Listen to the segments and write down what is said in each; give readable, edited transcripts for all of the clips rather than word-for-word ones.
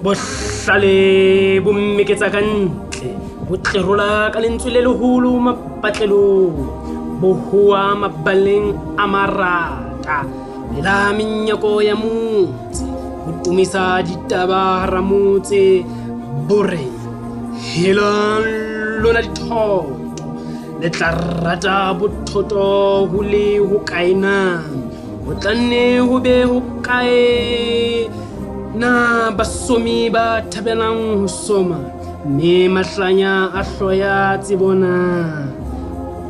Bohlale bo mmeketsa ka ntle, bo tlerola ka lentswe le leholo mapatlelong, bo hoa mabaleng a marata, pela menyako ya motse, bo tumisa ditaba hara motse, bo re, Helang lona dithoto, le tla rata bothoto ho le hokae na? Ho tla nne ho be hokae na basomi ba thabelang ho soma, mme mahlanya a hloya tsebo na?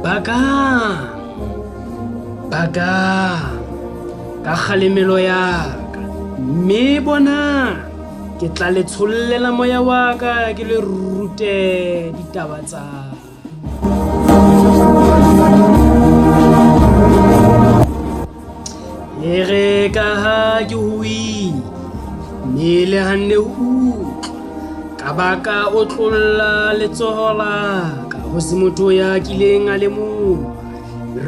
Bakang, bakang ka kgalemelo ya ka, mme bonang, ke tla le tshollela moya wa ka, ke le rute ditaba tsa E re ka ha ke hoile, mme le hanne ho utlwa, ka ba ka otlolla letsoho la ka ho se motho ya kileng a lemoha.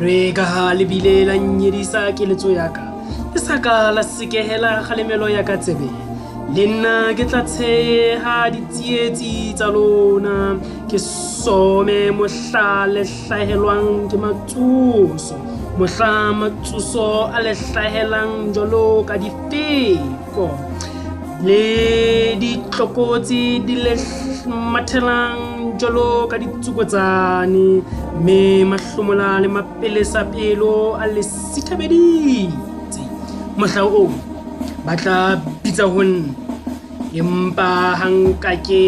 Re ka ha le bile la nyedisa keletso ya ka, le sa ka la sekehela kgalemelo ya ka tsebe. Le nna ke tla tsheha ditsietsi tsa lona, ke some mohla le hlahelwang ke matsoso, mohla matsoso a le hlahelang jwalo ka difeko, le ditlokotsi di le mathelang jwalo ka ditsokotsane, mme mahlomola le mapelesapelo a le sithabeditse. Mohla oo ba tla bitsa ho nna, empa ha nka ke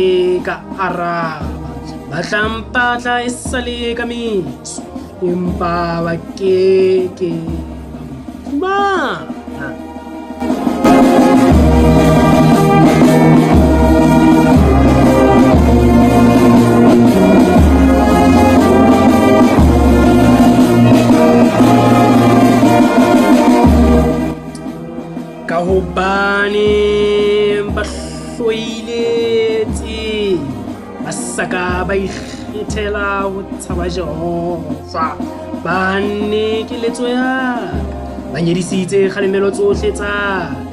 ka araba. Ba tla mpatla e sale ka meso, empa ba ke ke ba mphumana. Ka hobane ba hloile tsebo, ba sa ka ba ikgethela ho tshaba Jehova. Ba hanne keletso ya ka, ba nyedisitse kgalemelo tsohle tsa ka.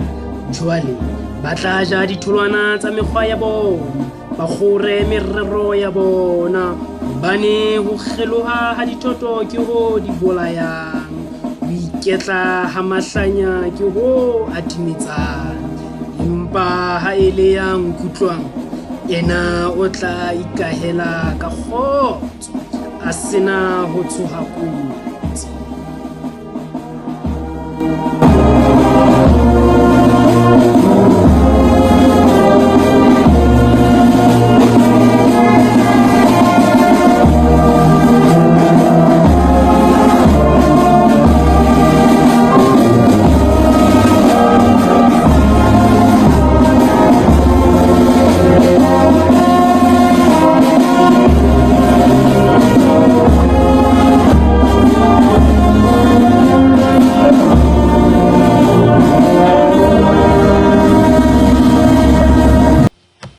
Jwale ba tla ja ditholwana tsa mekgwa ya bona, ba kgore merero ya bona, hobane ho kgeloha ha dithoto ke ho di bolayang, ho iketla ha mahlanya ke ho a timetsang. Empa ha e le ya nkutlwang, yena o tla ikahela ka kgotso, a sena ho tshoha kotsi.